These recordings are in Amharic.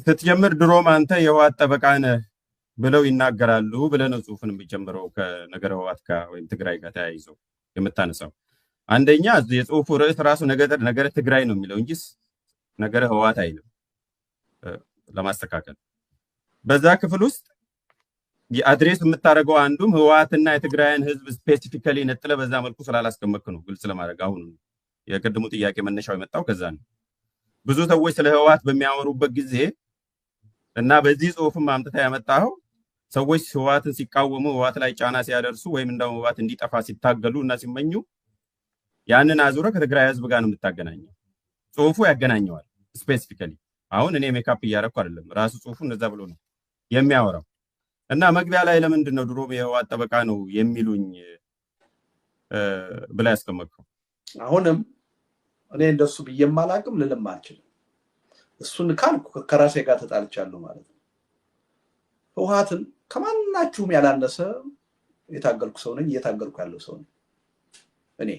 ስትጀምር ድሮም አንተ የህወሓት ጠበቃ ነህ ብለው ይናገራሉ ብለህ ነው ጽሁፍን የሚጀምረው ከነገረ ህወሓት ጋር ወይም ትግራይ ጋር ተያይዞ የምታነሳው። አንደኛ የጽሁፉ ርዕስ ራሱ ነገረ ትግራይ ነው የሚለው እንጂ ነገረ ህወሓት አይልም። ለማስተካከል በዛ ክፍል ውስጥ የ address የምታደርገው አንዱም ህወሓትና የትግራይን ህዝብ specifically ነጥለህ በዛ መልኩ ስላላስቀመጥክ ነው። ግልጽ ለማድረግ አሁን የቅድሙ ጥያቄ መነሻው የመጣው ከዛ ነው። ብዙ ሰዎች ስለ ህወሓት በሚያወሩበት ጊዜ እና በዚህ ጽሁፍም አምጥተህ ያመጣኸው ሰዎች ህወሓትን ሲቃወሙ፣ ህወሓት ላይ ጫና ሲያደርሱ ወይም እንደውም ህወሓት እንዲጠፋ ሲታገሉ እና ሲመኙ ያንን አዙረህ ከትግራይ ህዝብ ጋር ነው የምታገናኘው። ጽሁፉ ያገናኘዋል specifically። አሁን እኔ make up እያደረኩ አይደለም፣ ራሱ ጽሁፉ እንደዛ ብሎ ነው የሚያወራው። እና መግቢያ ላይ ለምንድን ነው ድሮም የህወሓት ጠበቃ ነው የሚሉኝ ብላ ያስቀመጥከው? አሁንም እኔ እንደሱ ብዬም አላቅም ልልም አልችልም። እሱን ካልኩ ከራሴ ጋር ተጣልቻለሁ ማለት ነው። ህወሓትን ከማናችሁም ያላነሰ የታገልኩ ሰው ነኝ፣ እየታገልኩ ያለው ሰው ነኝ እኔ።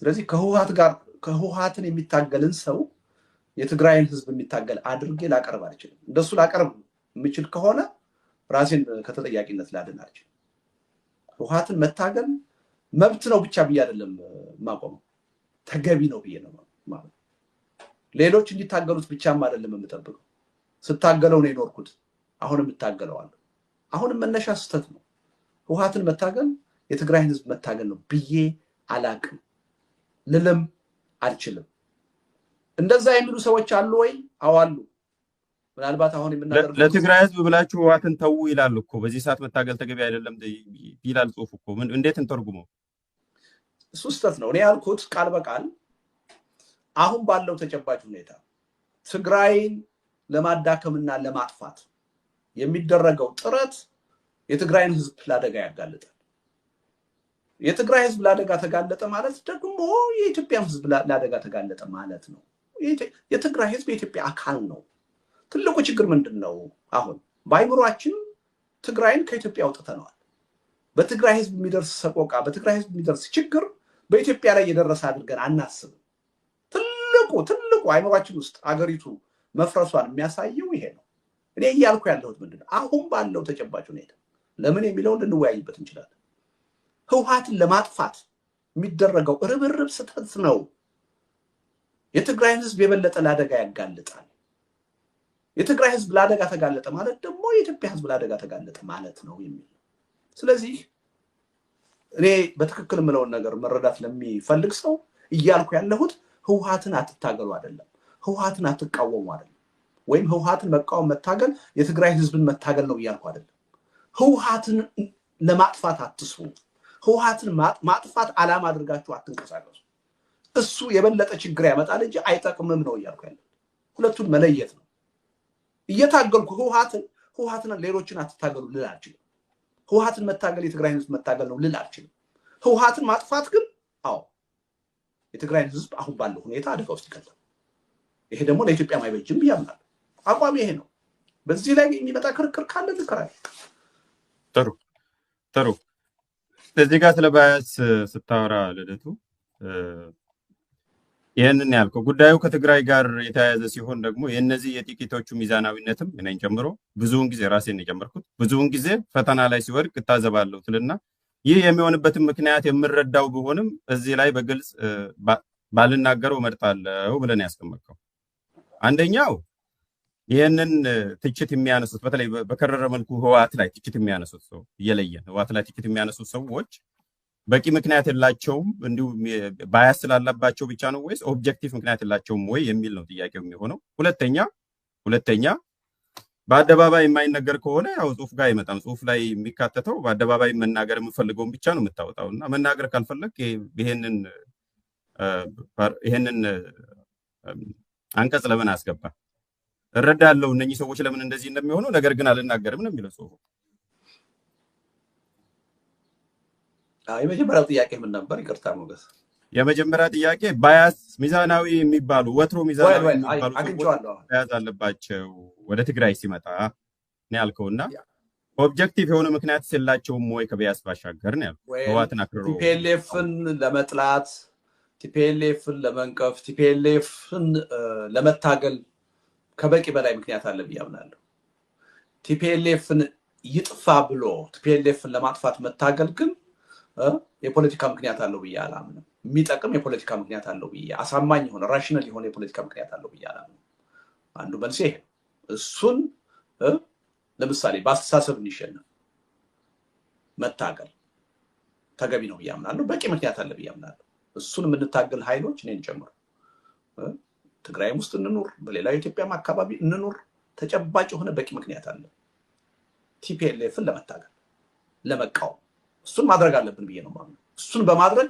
ስለዚህ ከህወሓት ጋር ከህወሓትን የሚታገልን ሰው የትግራይን ህዝብ የሚታገል አድርጌ ላቀርብ አልችልም። እንደሱ ላቀርብ የምችል ከሆነ ራሴን ከተጠያቂነት ላድን አልችልም። ህወሓትን መታገል መብት ነው ብቻ ብዬ አይደለም የማቆመው፣ ተገቢ ነው ብዬ ነው ማለት። ሌሎች እንዲታገሉት ብቻም አይደለም የምጠብቀው። ስታገለው ነው የኖርኩት፣ አሁንም እታገለዋለሁ። አሁንም መነሻ ስህተት ነው። ህወሓትን መታገል የትግራይን ህዝብ መታገል ነው ብዬ አላቅም፣ ልልም አልችልም። እንደዛ የሚሉ ሰዎች አሉ ወይ? አዎ አሉ። ምናልባት አሁን የምናደርገው ለትግራይ ህዝብ ብላችሁ ህወሓትን ተዉ ይላል እኮ። በዚህ ሰዓት መታገል ተገቢ አይደለም ይላል ጽሁፍ እኮ። እንዴት እንተርጉመው? እሱ ስህተት ነው። እኔ ያልኩት ቃል በቃል አሁን ባለው ተጨባጭ ሁኔታ ትግራይን ለማዳከምና ለማጥፋት የሚደረገው ጥረት የትግራይን ህዝብ ለአደጋ ያጋልጣል። የትግራይ ህዝብ ለአደጋ ተጋለጠ ማለት ደግሞ የኢትዮጵያን ህዝብ ለአደጋ ተጋለጠ ማለት ነው። የትግራይ ህዝብ የኢትዮጵያ አካል ነው። ትልቁ ችግር ምንድን ነው? አሁን በአይምሯችን ትግራይን ከኢትዮጵያ አውጥተነዋል። በትግራይ ህዝብ የሚደርስ ሰቆቃ፣ በትግራይ ህዝብ የሚደርስ ችግር በኢትዮጵያ ላይ የደረሰ አድርገን አናስብም። ትልቁ ትልቁ አይምሯችን ውስጥ አገሪቱ መፍረሷን የሚያሳየው ይሄ ነው። እኔ እያልኩ ያለሁት ምንድን ነው? አሁን ባለው ተጨባጭ ሁኔታ ለምን የሚለውን ልንወያይበት እንችላለን። ህወሓትን ለማጥፋት የሚደረገው ርብርብ ስህተት ነው። የትግራይን ህዝብ የበለጠ ለአደጋ ያጋልጣል። የትግራይ ህዝብ ለአደጋ ተጋለጠ ማለት ደግሞ የኢትዮጵያ ህዝብ ለአደጋ ተጋለጠ ማለት ነው የሚል ነው። ስለዚህ እኔ በትክክል የምለውን ነገር መረዳት ለሚፈልግ ሰው እያልኩ ያለሁት ህወሓትን አትታገሉ አይደለም፣ ህወሓትን አትቃወሙ አይደለም፣ ወይም ህወሓትን መቃወም መታገል የትግራይ ህዝብን መታገል ነው እያልኩ አይደለም። ህወሓትን ለማጥፋት አትስሩ። ህወሓትን ማጥፋት ዓላማ አድርጋችሁ አትንቀሳቀሱ። እሱ የበለጠ ችግር ያመጣል እንጂ አይጠቅምም ነው እያልኩ ያለሁት። ሁለቱን መለየት ነው። እየታገልኩ ህወሓትን ሌሎችን አትታገሉ ልል አልችልም። ህወሓትን መታገል የትግራይን ህዝብ መታገል ነው ልል አልችልም። ህወሓትን ማጥፋት ግን አዎ የትግራይን ህዝብ አሁን ባለው ሁኔታ አደጋ ውስጥ ይከታል። ይሄ ደግሞ ለኢትዮጵያ አይበጅም ብዬ አምናለሁ። አቋም ይሄ ነው። በዚህ ላይ የሚመጣ ክርክር ካለ እንከራከር። ጥሩ ጥሩ። እዚህ ጋር ስለ bias ስታወራ ልደቱ ይህንን ያልከው ጉዳዩ ከትግራይ ጋር የተያያዘ ሲሆን ደግሞ የእነዚህ የጥቂቶቹ ሚዛናዊነትም እኔን ጨምሮ ብዙውን ጊዜ ራሴን የጨመርኩት ብዙውን ጊዜ ፈተና ላይ ሲወድቅ እታዘባለሁ ትልና ይህ የሚሆንበትን ምክንያት የምረዳው ቢሆንም እዚህ ላይ በግልጽ ባልናገረው እመርጣለሁ ብለን ያስቀመጥከው አንደኛው ይህንን ትችት የሚያነሱት በተለይ በከረረ መልኩ ህወሓት ላይ ትችት የሚያነሱት ሰው እየለየን ህወሓት ላይ ትችት የሚያነሱት ሰዎች በቂ ምክንያት የላቸውም፣ እንዲሁ bias ስላለባቸው ብቻ ነው ወይስ objective ምክንያት የላቸውም ወይ የሚል ነው ጥያቄው የሚሆነው። ሁለተኛ በአደባባይ የማይነገር ከሆነ ያው ጽሁፍ ጋር አይመጣም። ጽሁፍ ላይ የሚካተተው በአደባባይ መናገር የምፈልገውን ብቻ ነው የምታወጣው እና መናገር ካልፈለግ ይሄንን አንቀጽ ለምን አስገባ? እረዳለሁ እነኚህ ሰዎች ለምን እንደዚህ እንደሚሆኑ፣ ነገር ግን አልናገርም ነው የሚለው ጽሁፉ። የመጀመሪያው ጥያቄ ምን ነበር? ይቅርታ ሞገስ። የመጀመሪያ ጥያቄ bias ሚዛናዊ የሚባሉ ወትሮ ሚዛናዊ የሚባሉ ሰዎች bias አለባቸው ወደ ትግራይ ሲመጣ ነው ያልከውና objective የሆነ ምክንያት የላቸውም ወይ ከ bias ባሻገር ነው ያልከው። ህወሓትን አክርሮ TPLF ን ለመጥላት፣ TPLF ን ለመንቀፍ፣ TPLF ን ለመታገል ከበቂ በላይ ምክንያት አለ ብዬ አምናለሁ። TPLF ን ይጥፋ ብሎ TPLF ን ለማጥፋት መታገል ግን የፖለቲካ ምክንያት አለው ብዬ አላምንም። የሚጠቅም የፖለቲካ ምክንያት አለው ብዬ፣ አሳማኝ የሆነ rational የሆነ የፖለቲካ ምክንያት አለው ብዬ አላምንም። አንዱ መልሴ ይሄ። እሱን ለምሳሌ በአስተሳሰብ እንዲሸነፍ መታገል ተገቢ ነው ብዬ አምናለሁ። በቂ ምክንያት አለ ብዬ አምናለሁ። እሱን የምንታገል ኃይሎች እኔን ጨምሮ ትግራይም ውስጥ እንኑር፣ በሌላው የኢትዮጵያም አካባቢ እንኑር፣ ተጨባጭ የሆነ በቂ ምክንያት አለ TPLF ን ለመታገል፣ ለመቃወም። እሱን ማድረግ አለብን ብዬ ነው የማምነው። እሱን በማድረግ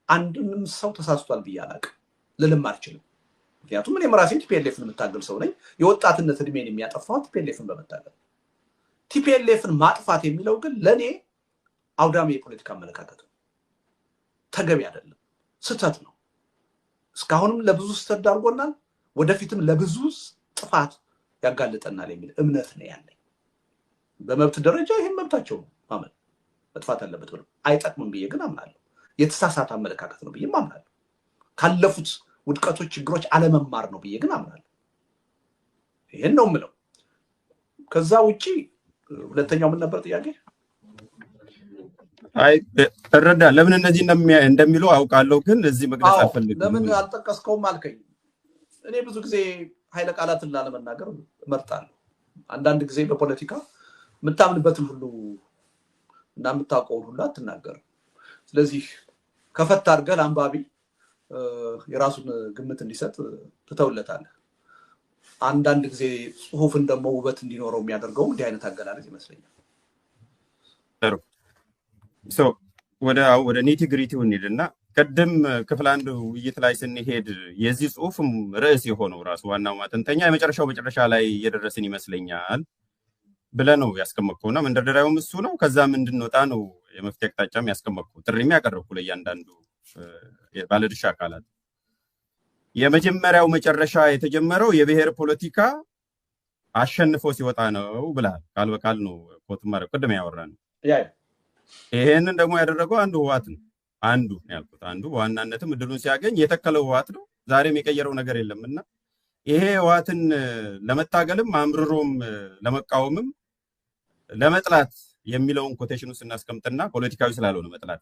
አንድንም ሰው ተሳስቷል ብዬ አላውቅም፣ ልልም አልችልም። ምክንያቱም እኔም ራሴ TPLF ን የምታገል ሰው ነኝ። የወጣትነት እድሜን የሚያጠፋው TPLF ን በመታገል። TPLF ን ማጥፋት የሚለው ግን ለእኔ አውዳሚ የፖለቲካ አመለካከት ነው። ተገቢ አይደለም፣ ስህተት ነው። እስካሁንም ለብዙ ስህተት ዳርጎናል፣ ወደፊትም ለብዙ ጥፋት ያጋልጠናል የሚል እምነት ነው ያለኝ። በመብት ደረጃ ይህም መብታቸው ነው ማመን፣ መጥፋት አለበት ብለው አይጠቅምም ብዬ ግን አምናለሁ። የተሳሳተ አመለካከት ነው ብዬም አምናለሁ። ካለፉት ውድቀቶች፣ ችግሮች አለመማር ነው ብዬ ግን አምናለሁ። ይህን ነው የምለው። ከዛ ውጪ ሁለተኛው ምን ነበር ጥያቄ? አይ እረዳ፣ ለምን እነዚህ እንደሚሉ አውቃለሁ፣ ግን እዚህ መግለጽ አልፈልግም። ለምን አልጠቀስከውም አልከኝ። እኔ ብዙ ጊዜ ኃይለ ቃላትን ላለመናገር እመርጣለሁ። አንዳንድ ጊዜ በፖለቲካ የምታምንበትን ሁሉ እና የምታውቀውን ሁሉ አትናገርም። ስለዚህ ከፈት አድርገህ ለአንባቢ የራሱን ግምት እንዲሰጥ ትተውለታለህ። አንዳንድ ጊዜ ጽሁፍን ደግሞ ውበት እንዲኖረው የሚያደርገው እንዲህ አይነት አገላለጽ ይመስለኛል። ጥሩ፣ ወደ nitty gritty ው እንሂድና ቅድም ክፍል አንድ ውይይት ላይ ስንሄድ የዚህ ጽሁፍም ርዕስ የሆነው ራሱ ዋናው ማጠንጠኛ የመጨረሻው መጨረሻ ላይ እየደረስን ይመስለኛል ብለህ ነው ያስቀመጥከው እና መንደርደሪያውም እሱ ነው። ከዛም እንድንወጣ ነው የመፍትሄ አቅጣጫም ያስቀመጥከው፣ ጥሪም ያቀረብኩ ለእያንዳንዱ ባለድርሻ አካላት። የመጀመሪያው መጨረሻ የተጀመረው የብሔር ፖለቲካ አሸንፎ ሲወጣ ነው ብለሃል። ቃል በቃል ነው quote ማድረግ ቅድም ያወራነው። ይሄንን ደግሞ ያደረገው አንዱ ህወሓት ነው። አንዱ ያልኩት አንዱ በዋናነትም እድሉን ሲያገኝ የተከለው ህወሓት ነው። ዛሬም የቀየረው ነገር የለምና ይሄ ህወሓትን ለመታገልም አምርሮም ለመቃወምም ለመጥላት የሚለውን quotation ኡ ስናስቀምጥና ፖለቲካዊ ስላልሆነ መጥላት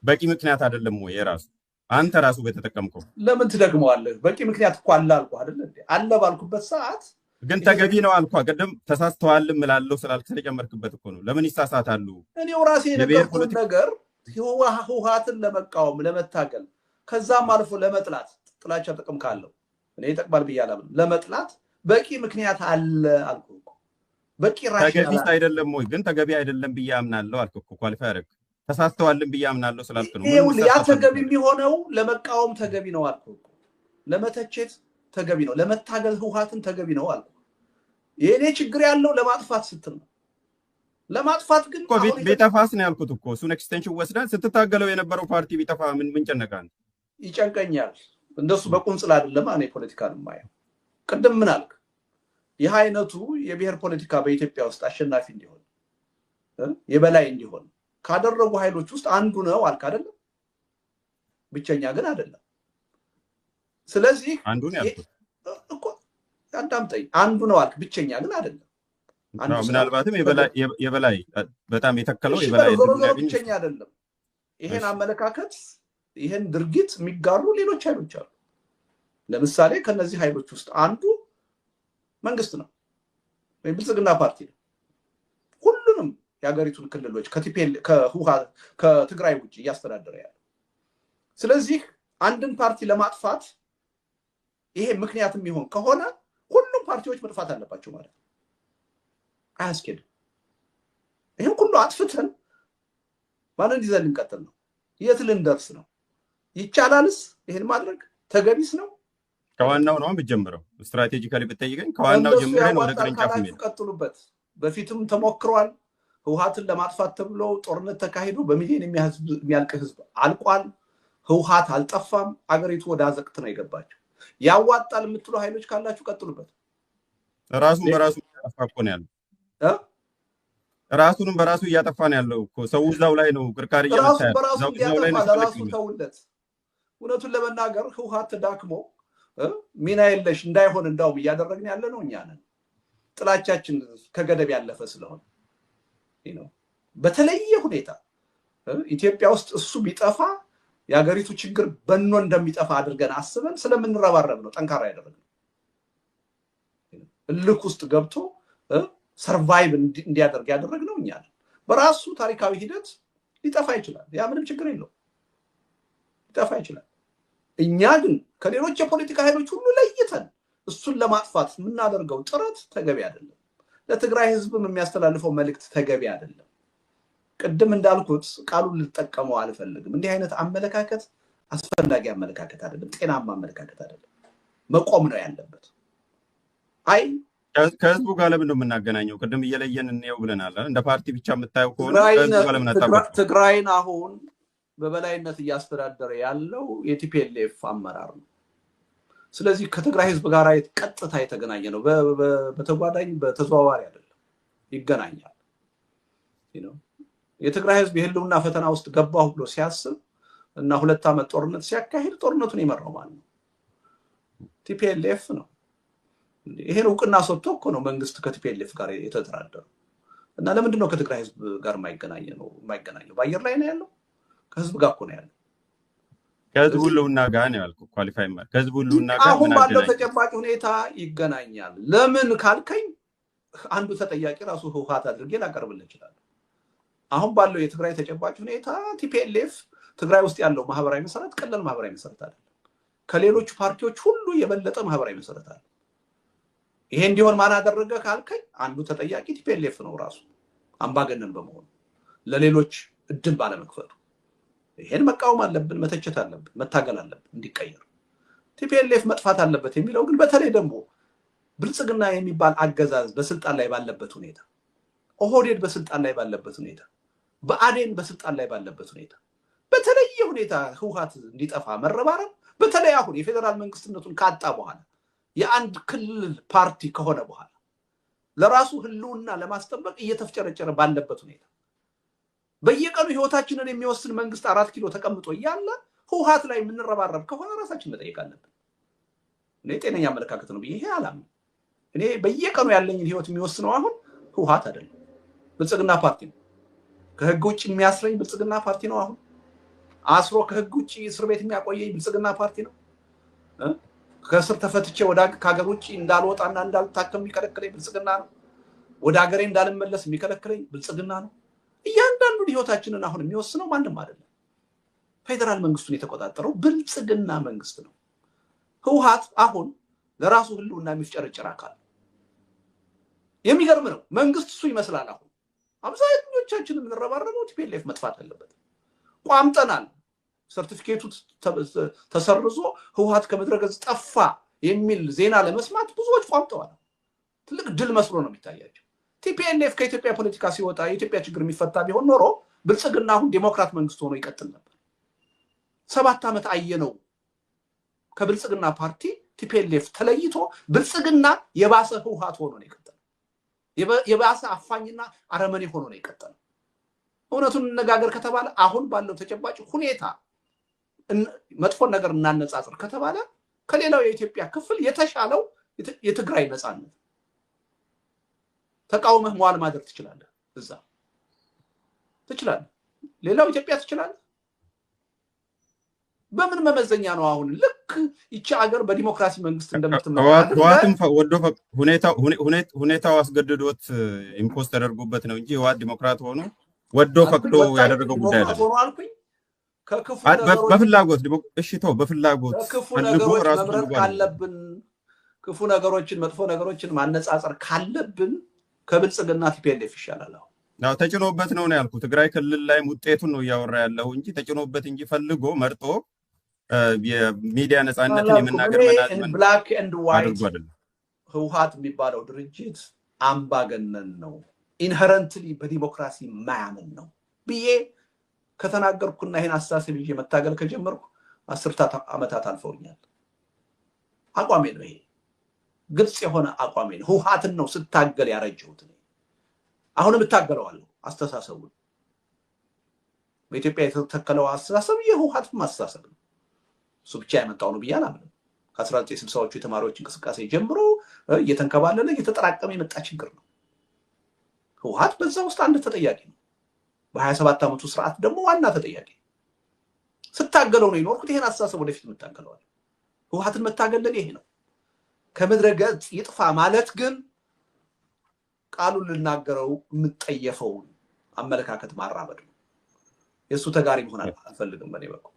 በቂ ምክንያት አይደለም ወይ? የራሱ አንተ ራሱ በተጠቀምከው ለምን ትደግመዋለህ? በቂ ምክንያት እኮ አለ አልኩህ አይደል እንዴ? አለ ባልኩበት ሰዓት ግን ተገቢ ነው አልኩህ። ቅድም ተሳስተዋልም እላለሁ ስላልክ ስለጨመርክበት እኮ ነው። ለምን ይሳሳታሉ? እኔው ራሴ የነገርኩህ ነገር ህወሓትን ለመቃወም፣ ለመታገል፣ ከዛም አልፎ ለመጥላት፣ ጥላቻ ጥቅም ካለው እኔ ይጠቅማል ብዬ አላምንም። ለመጥላት በቂ ምክንያት አለ አልኩህ እኮ። በቂ rational ተገቢስ አይደለም ወይ? ግን ተገቢ አይደለም ብዬ አምናለሁ አልኩህ እኮ። qualify አደረግህ። ተሳስተዋልም ብዬ አምናለሁ ስላልክ ነው። ያ ተገቢ የሚሆነው ለመቃወም ተገቢ ነው አልኩህ እኮ። ለመተቸት ተገቢ ነው፣ ለመታገል ህወሓትን ተገቢ ነው አልኩህ። የኔ ችግር ያለው ለማጥፋት ስትል ነው። ለማጥፋት ግን ቢጠፋስ ነው ያልኩት እኮ። እሱን extension ወስደን ስትታገለው የነበረው ፓርቲ ቢጠፋ ምን ምን ጨነቃል? ይጨንቀኛል። እንደሱ በቁንጽል አይደለም እኔ ፖለቲካን የማየው። ቅድም ምን አልክ? ይህ አይነቱ የብሔር ፖለቲካ በኢትዮጵያ ውስጥ አሸናፊ እንዲሆን፣ የበላይ እንዲሆን ካደረጉ ኃይሎች ውስጥ አንዱ ነው አልክ አይደለም? ብቸኛ ግን አይደለም። ስለዚህ አንዱ ነው ያልኩት እኮ፣ አዳምጠኝ። አንዱ ነው አልክ፣ ብቸኛ ግን አይደለም። ምናልባትም የበላይ በጣም የተከለው የበላይ ዞሮ ዞሮ ብቸኛ አይደለም። ይሄን አመለካከት፣ ይሄን ድርጊት የሚጋሩ ሌሎች ኃይሎች አሉ። ለምሳሌ ከነዚህ ኃይሎች ውስጥ አንዱ መንግስት ነው ወይም ብልጽግና ፓርቲ ነው። ሁሉንም የሀገሪቱን ክልሎች ከትግራይ ውጭ እያስተዳደረ ያለው። ስለዚህ አንድን ፓርቲ ለማጥፋት ይሄ ምክንያት የሚሆን ከሆነ ሁሉም ፓርቲዎች መጥፋት አለባቸው ማለት ነው። አያስኬድም። ይህም ሁሉ አጥፍተን ማንን ይዘን ልንቀጥል ነው? የት ልንደርስ ነው? ይቻላልስ? ይሄን ማድረግ ተገቢስ ነው? ከዋናው ነው የምትጀምረው። strategically ብትጠይቀኝ ከዋናው ጀምረን ወደ ቅርንጫፍ ነው። ቀጥሉበት። በፊትም ተሞክሯል። ህወሓትን ለማጥፋት ተብሎ ጦርነት ተካሂዶ በሚሊዮን የሚያልቅ ህዝብ አልቋል። ህወሓት አልጠፋም። አገሪቱ ወደ አዘቅት ነው የገባቸው። ያዋጣል የምትሉ ኃይሎች ካላችሁ ቀጥሉበት። ራሱን በራሱ እያጠፋ እኮ ነው ያለው። ራሱንም በራሱ እያጠፋ ነው ያለው እኮ። ሰው እዛው ላይ ነው ቅርቃር እየመታ ያለው። በራሱ እያጠፋ ለራሱ ተውለት። እውነቱን ለመናገር ህወሓት ተዳክሞ ሚና የለሽ እንዳይሆን እንዳውም እያደረግን ያለ ነው እኛ ነን። ጥላቻችን ከገደብ ያለፈ ስለሆነ በተለየ ሁኔታ ኢትዮጵያ ውስጥ እሱ ቢጠፋ የሀገሪቱ ችግር በኖ እንደሚጠፋ አድርገን አስበን ስለምንረባረብ ነው ጠንካራ ያደረግነው። እልክ ውስጥ ገብቶ survive እንዲያደርግ ያደረግነው እኛ ነን። በራሱ ታሪካዊ ሂደት ሊጠፋ ይችላል። ያ ምንም ችግር የለውም፣ ሊጠፋ ይችላል። እኛ ግን ከሌሎች የፖለቲካ ኃይሎች ሁሉ ለይተን እሱን ለማጥፋት የምናደርገው ጥረት ተገቢ አይደለም። ለትግራይ ህዝብም የሚያስተላልፈው መልእክት ተገቢ አይደለም። ቅድም እንዳልኩት ቃሉን ልጠቀመው አልፈልግም። እንዲህ አይነት አመለካከት አስፈላጊ አመለካከት አይደለም፣ ጤናማ አመለካከት አይደለም። መቆም ነው ያለበት። አይ ከህዝቡ ጋር ለምን ነው የምናገናኘው? ቅድም እየለየን እንየው ብለናል። እንደ ፓርቲ ብቻ የምታየው ከሆነ ከህዝቡ ጋር ለምን አታውቅም? ትግራይን አሁን በበላይነት እያስተዳደረ ያለው የ TPLF አመራር ነው። ስለዚህ ከትግራይ ህዝብ ጋር ቀጥታ የተገናኘ ነው። በተጓዳኝ በተዘዋዋሪ አይደለም፣ ይገናኛል። የትግራይ ህዝብ የህልውና ፈተና ውስጥ ገባሁ ብሎ ሲያስብ እና 2 ዓመት ጦርነት ሲያካሂድ ጦርነቱን የመራው ማን ነው? TPLF ነው። ይሄን እውቅና ሰጥቶ እኮ ነው መንግስት ከ TPLF ጋር የተደራደረው። እና ለምንድን ነው ከትግራይ ህዝብ ጋር የማይገናኘው? በአየር ላይ ነው ያለው? ከህዝብ ጋር እኮ ነው ያለው። ከህዝቡ ህልውና ጋር ነው ያልኩህ። qualify ማለት ከህዝቡ ህልውና ጋር አሁን ባለው ተጨባጭ ሁኔታ ይገናኛል። ለምን ካልከኝ አንዱ ተጠያቂ ራሱ ህወሓት አድርጌ ላቀርብልህ እችላለሁ። አሁን ባለው የትግራይ ተጨባጭ ሁኔታ TPLF ትግራይ ውስጥ ያለው ማህበራዊ መሰረት ቀላል ማህበራዊ መሰረት አይደለም። ከሌሎቹ ፓርቲዎች ሁሉ የበለጠ ማህበራዊ መሰረት አለ። ይሄ እንዲሆን ማን አደረገ ካልከኝ አንዱ ተጠያቂ TPLF ነው ራሱ አምባገነን በመሆኑ ለሌሎች እድል ባለመክፈቱ። ይሄን መቃወም አለብን፣ መተቸት አለብን፣ መታገል አለብን እንዲቀየር። TPLF መጥፋት አለበት የሚለው ግን በተለይ ደግሞ ብልጽግና የሚባል አገዛዝ በስልጣን ላይ ባለበት ሁኔታ፣ ኦህዴድ በስልጣን ላይ ባለበት ሁኔታ፣ ብአዴን በስልጣን ላይ ባለበት ሁኔታ በተለየ ሁኔታ ህወሓት እንዲጠፋ መረባረብ፣ በተለይ አሁን የፌዴራል መንግስትነቱን ካጣ በኋላ የአንድ ክልል ፓርቲ ከሆነ በኋላ ለራሱ ህልውና ለማስጠበቅ እየተፍጨረጨረ ባለበት ሁኔታ በየቀኑ ህይወታችንን የሚወስን መንግስት 4 ኪሎ ተቀምጦ እያለ ህወሓት ላይ የምንረባረብ ከሆነ ራሳችን መጠየቅ አለብን። እኔ ጤነኛ አመለካከት ነው ብዬ ይሄ አላምንም። እኔ በየቀኑ ያለኝን ህይወት የሚወስነው አሁን ህወሓት አይደለም፣ ብልጽግና ፓርቲ ነው። ከህግ ውጭ የሚያስረኝ ብልጽግና ፓርቲ ነው። አሁን አስሮ ከህግ ውጭ እስር ቤት የሚያቆየኝ ብልጽግና ፓርቲ ነው። ከእስር ተፈትቼ ወደ ከሀገር ውጭ እንዳልወጣና እንዳልታከም የሚከለክለኝ ብልጽግና ነው። ወደ ሀገሬ እንዳልመለስ የሚከለክለኝ ብልጽግና ነው። እያንዳንዱን ህይወታችንን አሁን የሚወስነው ማንም አይደለም። ፌዴራል መንግስቱን የተቆጣጠረው ብልጽግና መንግስት ነው። ህወሓት አሁን ለራሱ ህልውና የሚፍጨረጨር አካል። የሚገርም ነው። መንግስት እሱ ይመስላል። አሁን አብዛኞቻችን የምንረባረበው TPLF መጥፋት አለበት። ቋምጠናል። ሰርቲፊኬቱ ተሰርዞ ህወሓት ከምድረ ገጽ ጠፋ የሚል ዜና ለመስማት ብዙዎች ቋምጠዋል። ትልቅ ድል መስሎ ነው የሚታያቸው። TPLF ከኢትዮጵያ ፖለቲካ ሲወጣ የኢትዮጵያ ችግር የሚፈታ ቢሆን ኖሮ ብልጽግና አሁን ዴሞክራት መንግስት ሆኖ ይቀጥል ነበር። 7 ዓመት አየነው። ከብልጽግና ፓርቲ TPLF ተለይቶ ብልጽግና የባሰ ህወሓት ሆኖ ነው የቀጠለው። የባሰ አፋኝና አረመኔ ሆኖ ነው የቀጠለው። እውነቱን እንነጋገር ከተባለ አሁን ባለው ተጨባጭ ሁኔታ መጥፎ ነገር እናነጻጽር ከተባለ ከሌላው የኢትዮጵያ ክፍል የተሻለው የትግራይ ነፃነት። ተቃውመህ መዋል ማድረግ ትችላለህ፣ እዛ ትችላለህ። ሌላው ኢትዮጵያ ትችላለህ። በምን መመዘኛ ነው አሁን ልክ ይቺ ሀገር በዲሞክራሲ መንግስት እንደምትመራ? ህወሓትም ወዶ ሁኔታው አስገድዶት impose ተደርጎበት ነው እንጂ ህወሓት ዲሞክራት ሆኖ ወዶ ፈቅዶ ያደረገው ጉዳይ አይደለም። በፍላጎት እሺ ተው፣ በፍላጎት ከክፉ ነገሮች መምረጥ ካለብን፣ ክፉ ነገሮችን መጥፎ ነገሮችን ማነጻጸር ካለብን ከብልጽግና TPLF ይሻላል። አሁን ተጭኖበት ነው ያልኩት። ትግራይ ክልል ላይም ውጤቱን ነው እያወራ ያለው እንጂ ተጭኖበት እንጂ ፈልጎ መርጦ የሚዲያ ነፃነትን የመናገር መናዝመን black and white ህወሓት የሚባለው ድርጅት አምባገነን ነው፣ inherently በዲሞክራሲ ማያምን ነው ብዬ ከተናገርኩና ይሄን አስተሳሰብ ይዤ መታገል ከጀመርኩ 10 ዓመታት አልፈውኛል። አቋሜ ነው ይሄ፣ ግልጽ የሆነ አቋሜ ነው። ህወሓትን ነው ስታገል ያረጀሁት። አሁንም እታገለዋለሁ አስተሳሰቡን። በኢትዮጵያ የተተከለው አስተሳሰብ የህወሓትም አስተሳሰብ ነው። እሱ ብቻ ያመጣው ነው ብዬ አላምንም። ከ1960ዎቹ የተማሪዎች እንቅስቃሴ ጀምሮ እየተንከባለለ እየተጠራቀመ የመጣ ችግር ነው። ህወሓት በዛ ውስጥ አንድ ተጠያቂ ነው። በ27 ዓመቱ ስርዓት ደግሞ ዋና ተጠያቂ። ስታገለው ነው የኖርኩት። ይሄን አስተሳሰብ ወደፊት የምታገለዋል። ህወሓትን መታገል ይሄ ነው። ከምድረ ገጽ ይጥፋ ማለት ግን ቃሉን ልናገረው የምጠየፈውን አመለካከት ማራመድ ነው። የእሱ ተጋሪ መሆን አልፈልግም በእኔ በኩል።